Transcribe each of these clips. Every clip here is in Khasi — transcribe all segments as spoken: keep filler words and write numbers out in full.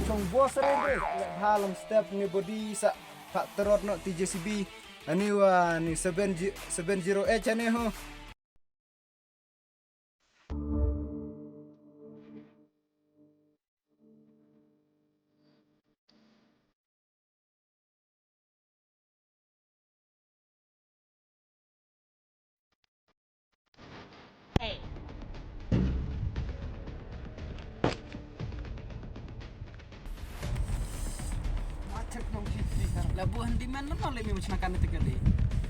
Tong boss re re. Halong step ni body sa. Pak terot no T J C B. Ani wa ni seven, seven zero H ani ho. Hey. Macet dong sih. Lah buah di mana no le mi macam kan itu kali.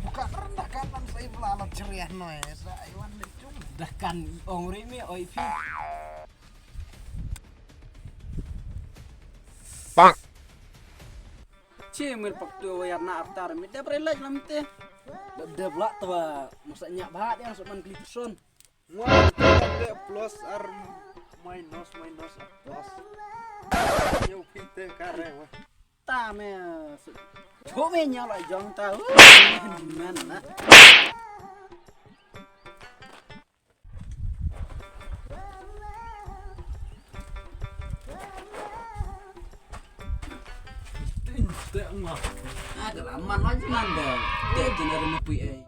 Buka rendah kanan saya pula alat ceriah no ya. Saya wan lecung. Dah kan ong re mi oi pi. Pak. Che mil pak tu wa yar na aftar mi dep re laj lam te. Dep dep la tu wa masa nyak bha dia sok man kli person. Ngwa te plus ar minus minus ar plus. Yo pite kare wa. Ta me. Cho me nya la jong ta. Man na. Ada laman lagi nanda. Dia jenar mupui ai.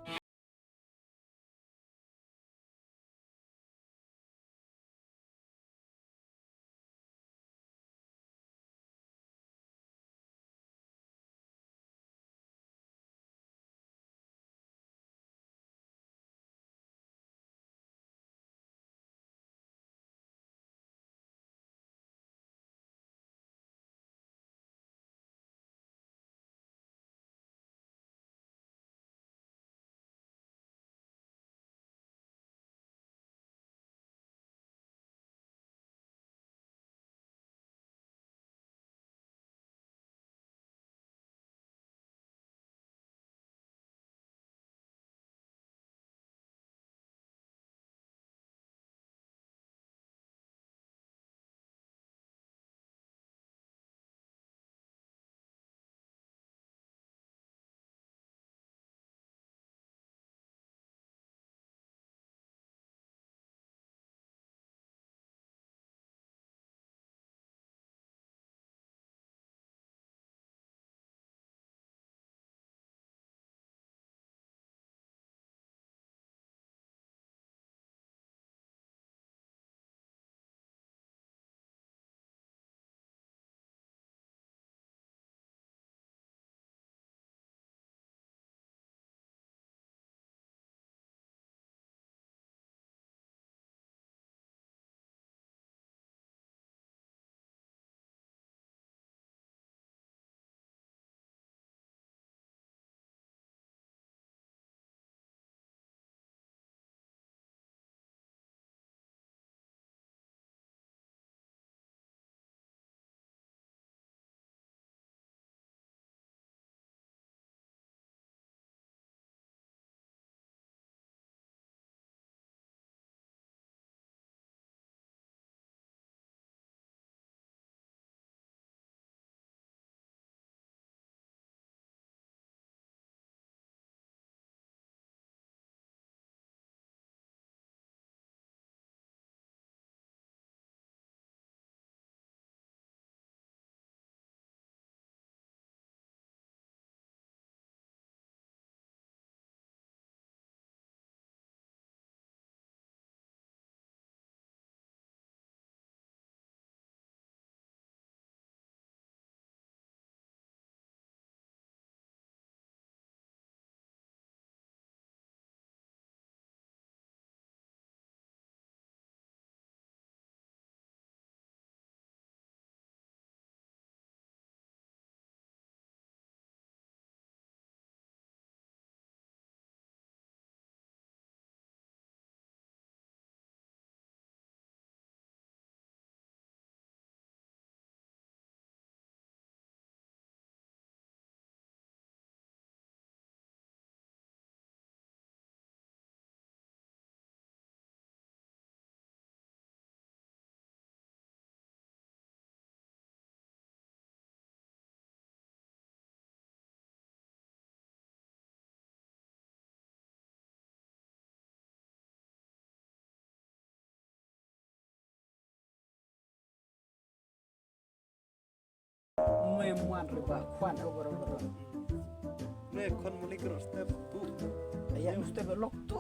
Em wan re ba khwan over over. Ne khon muli kro step tu. Aya u step lok tu.